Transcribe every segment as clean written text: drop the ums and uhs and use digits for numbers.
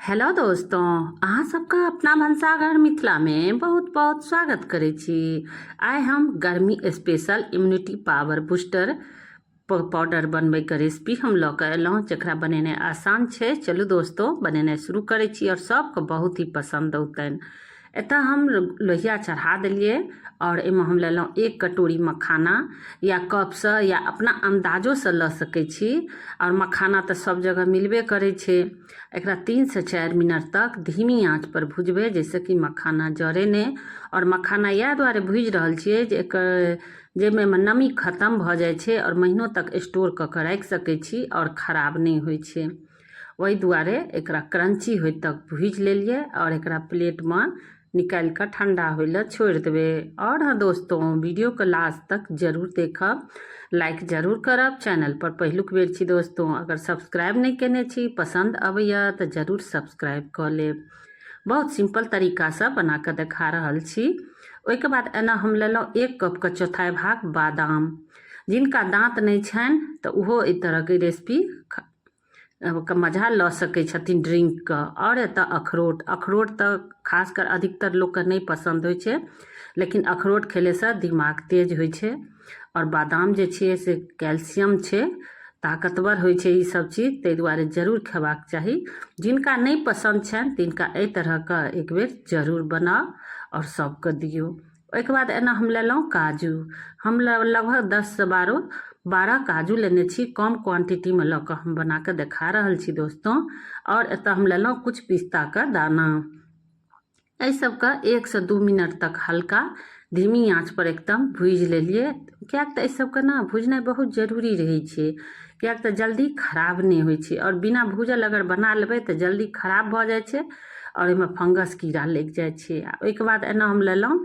Hello दोस्तों, अहाँ सबके अपना भनसाघर मिथिला में बहुत बहुत स्वागत करै छी। आइ हम गर्मी special immunity power booster powder बनबैके रेसिपी हम लऽ कऽ एलहुँ, जकरा बनेनाइ आसान छै। चलू दोस्तों, बनेनाइ शुरू करै छी आओर सबके बहुत ही पसन्द औतनि। एतऽ हम लोहिया चढ़ा देलियै आओर एहिमे हम लेलहुँ 1 कटोरी मखाना, या कपसँ या अपना अन्दाजोसँ लऽ सकै छी। आओर मखाना तऽ सब जगह मिलबे करै छै। एकरा 3 से 4 मिनट तक धीमी आँचपर भुजबै, जाहिसँ कि मखाना जरै नहि। आओर मखाना इएह दुआरे भुजि रहल छियै जे एकर जाहिमे एहिमे नमी खतम भऽ जाइ छै आओर महीनो तक स्टोर कऽ कऽ राखि सकै छी आओर खराब नहि होइ छै। ओहि दुआरे एकरा क्रंची होइत तक भुजि लेलियै आओर एकरा प्लेटमे निकालि कऽ ठंडा होइ लए छोड़ि देबै। आओर हँ दोस्तों, वीडियोके लास्ट तक जरूर देखब, लाइक जरूर करब। चैनल पर पहिलुक बेर छी दोस्तों, अगर सब्सक्राइब नहि केने छी, पसन्द अबैया तऽ जरूर सब्सक्राइब कऽ लेब। बहुत सिंपल तरीकासँ बना कऽ देखा रहल छी। ओहिके बाद एना हम लेलहुँ 1 कपके चौथाई भाग बादाम। जिनका दाँत नहि छनि तऽ ओहो एहि तरहके रेसिपी के मजा लऽ सकै छथिन ड्रिंकके। आओर एतऽ अखरोट, अखरोट तऽ खासकर अधिकतर लोकके नहि पसन्द होइ छै, लेकिन अखरोट खेलेसँ दिमाग तेज होइ छै। आओर बादाम जे छियै से कैल्सियम छै, ताकतवर होइ छै ई सब चीज, ताहि दुआरे जरूर खेबाक चाही। जिनका नहि पसन्द छनि तिनका एहि तरहके एक बेर जरूर बनाउ आओर सबके दियौ। ओहिके बाद एना हम लेलहुँ काजू। हम लगभग 10 से 12 काजू लेने छी। कम क्वांटिटीमे लऽ कऽ हम बना कऽ देखा रहल छी दोस्तों। आओर एतऽ हम लेलहुँ किछु पिस्ताके दाना। एहि सबके 1 से 2 मिनट तक हल्का धीमी आँच पर एकदम भुजि लेलियै, किएक तऽ एहि सबके ने भुजनाइ बहुत जरूरी रहै छै, किएक तऽ जल्दी खराब नहि होइ छै। आओर बिना भूजल अगर बना लेबै तऽ जल्दी खराब भऽ जाइ छै आओर ओहिमे फंगस कीड़ा लागि जाइ छै। आ ओहिके बाद एना हम लेलहुँ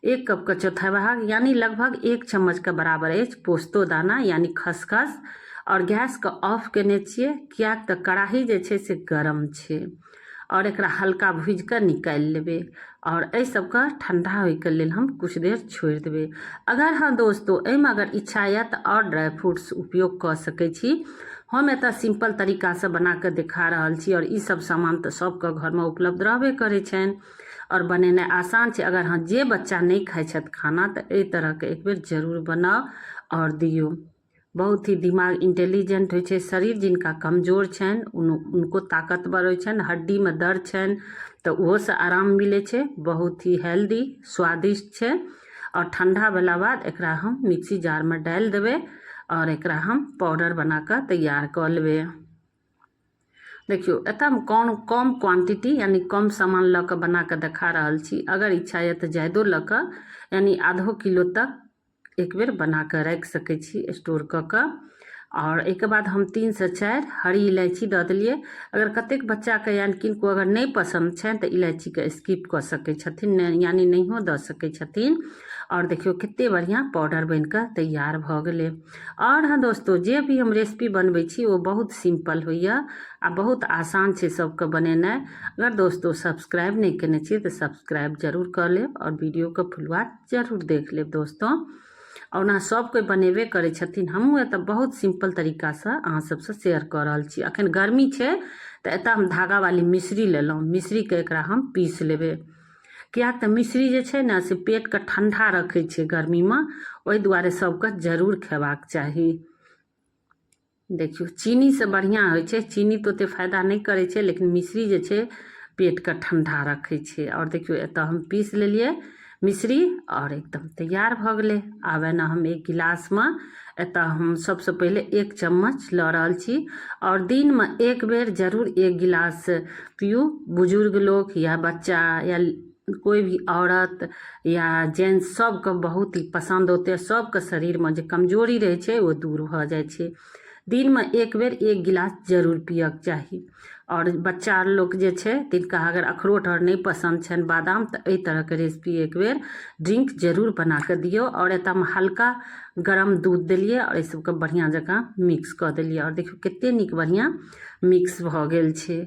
1 कपके चौथाई भाग, यानी लगभग 1 चम्मचके बराबर अछि पोस्तो दाना यानी खसखस। आओर गैसके ऑफ केने छियै, किएक तऽ कड़ाही जे छै से गरम छै। आओर एकरा हल्का भुजि कऽ निकालि लेबै आओर एहि सबके ठण्डा होइके लेल हम किछु देर छोड़ि देबै। अगर हँ दोस्तो, एहिमे अगर इच्छा यऽ तऽ आओर ड्राइ फ्रूट्स उपयोग कऽ सकै छी। हम एतऽ सिम्पल तरीकासँ बना कऽ देखा रहल छी आओर ई सब सामान तऽ सबके घरमे उपलब्ध रहबे करै छनि आओर बनेनाइ आसान छै। अगर हँ जे बच्चा नहि खाइ छथि खाना तऽ एहि तरहके एक बेर जरूर बनाउ आओर दियौ। बहुत ही दिमाग इंटेलिजेंट होइ छै। शरीर जिनका कमजोर छनि उनको ताकतवर होइ छनि। हड्डीमे दर्द छनि तऽ ओहोसँ आराम मिलै छै। बहुत ही हेल्दी स्वादिष्ट छै। आओर ठण्डा भेला बाद एकरा हम मिक्सी जारमे डालि देबै आओर एकरा हम पाउडर बना कऽ तैयार कऽ लेबै। देखियौ, एतऽ हम कम कम क्वांटिटी यानी कम सामान लऽ कऽ बना कऽ देखा रहल छी। अगर इच्छा यऽ तऽ जादो लऽ कऽ यानी आधो किलो तक एक बेर बना कऽ राखि सकै छी स्टोर कऽ कऽ। आओर एहिके बाद हम 3 से 4 हरी इलायची दऽ देलियै। अगर कतेक बच्चाके यानि किनको अगर नहि पसन्द छनि तऽ इलायचीके स्किप कऽ सकै छथिन, यानि नहियो दऽ सकै छथिन। आओर देखियौ कते बढ़िआँ पाउडर बनि कऽ तैयार भऽ गेलै। आओर हँ दोस्तो, जे भी हम रेसिपी बनबै छी ओ बहुत सिम्पल होइए आ बहुत आसान छै सबके बनेनाइ। अगर दोस्तो सब्सक्राइब नहि केने छी तऽ सब्सक्राइब जरूर कऽ लेब आओर वीडियोके फुलवा जरूर देख लेब दोस्तों। ओना सब कोइ बनेबे करै छथिन, हमहूँ एतऽ बहुत सिम्पल तरीकासँ अहाँ सबसँ शेयर कऽ रहल छी। अखन गर्मी छै तऽ एतऽ हम धागावाली मिश्री लेलहुँ। मिश्रीके एकरा हम पीस लेबै, किएक तऽ मिश्री जे छै ने से पेटके ठण्डा रखै छै गर्मीमे, ओहि दुआरे सबके जरूर खेबाक चाही। देखियौ, चीनीसँ बढ़िआँ होइ छै। चीनी तऽ ओतेक फायदा नहि करै छै, लेकिन मिश्री जे छै पेटके ठण्डा रखै छै। आओर देखियौ, एतऽ हम पीस लेलियै मिश्री आओर एकदम तैयार भऽ गेलै। आब एना हम एक गिलासमे एतऽ हम सबसँ पहिले 1 चम्मच लऽ रहल छी। आओर दिनमे एक बेर जरूर 1 गिलास पियू। बुजुर्ग लोक या बच्चा या कोइ भी औरत या जेंट्स सबके बहुत ही पसन्द औतै। सबके शरीरमे जे कमजोरी रहै छै ओ दूर भऽ जाइ छै। दिनमे एक बेर 1 गिलास जरूर पियऽके चाही। आओर बच्चा आर लोक जे छै तिनका अगर अखरोट आर नहि पसन्द छनि, बादाम, तऽ एहि तरहके रेसिपी एक बेर ड्रिंक जरूर बना कऽ दियौ। आओर एतऽ हल्का गरम दूध देलियै आओर एहि सबके बढ़िआँ जकाँ मिक्स कऽ देलियै। आओर देखियौ कते नीक बढ़िआँ मिक्स भऽ गेल छै।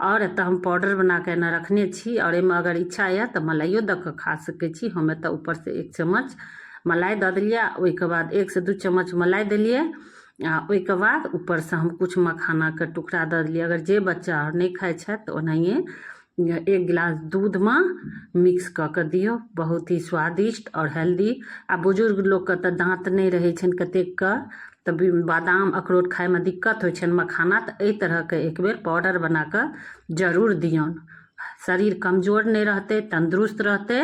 आओर एतऽ हम पाउडर बना कऽ एना रखने छी। आओर एहिमे अगर इच्छा यऽ तऽ मलाइयो दऽ कऽ खा सकै छी। हम एतऽ ऊपरसँ 1 चम्मच मलाइ दऽ देलियै। ओहिके बाद 1 से 2 चम्मच मलाइ देलियै। आ ओहिके बाद ऊपरसँ हम किछु मखानाके टुकड़ा दऽ देलियै। अगर जे बच्चा आर नहि खाइ छथि तऽ ओनाहिए एक गिलास दूधमे मिक्स कऽ कऽ दियौ, बहुत ही स्वादिष्ट आओर हेल्दी। आ बुजुर्ग लोकके तऽ दाँत नहि रहै छनि कतेकके, तऽ बादाम अखरोट खाइमे दिक्कत होइ छनि, मखाना तऽ एहि तरहके एक बेर पाउडर बना कऽ जरूर दियौन। शरीर कमजोर नहि रहतै, तन्दुरुस्त रहतै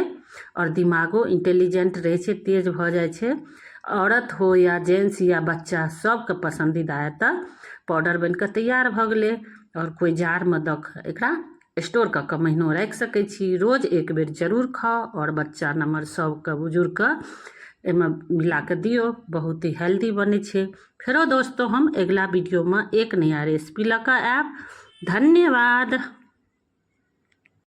आओर दिमागो इंटेलिजेंट रहै छै, तेज भऽ जाइ छै। औरत हो या जेंट्स या बच्चा, सबके पसन्दीदा एतऽ पाउडर बनि कऽ तैयार भऽ गेलै। आओर कोइ जारमे दऽ कऽ एकरा स्टोर कऽ कऽ महीनो राखि सकै छी। रोज एक बेर जरूर खाउ आओर बच्चा नम्हर सबके बुजुर्गके एहिमे मिला कऽ दियौ, बहुत ही हेल्दी बनै छै। फेरो दोस्तो हम अगिला वीडियोमे एक नया रेसिपी लऽ कऽ आयब। धन्यवाद।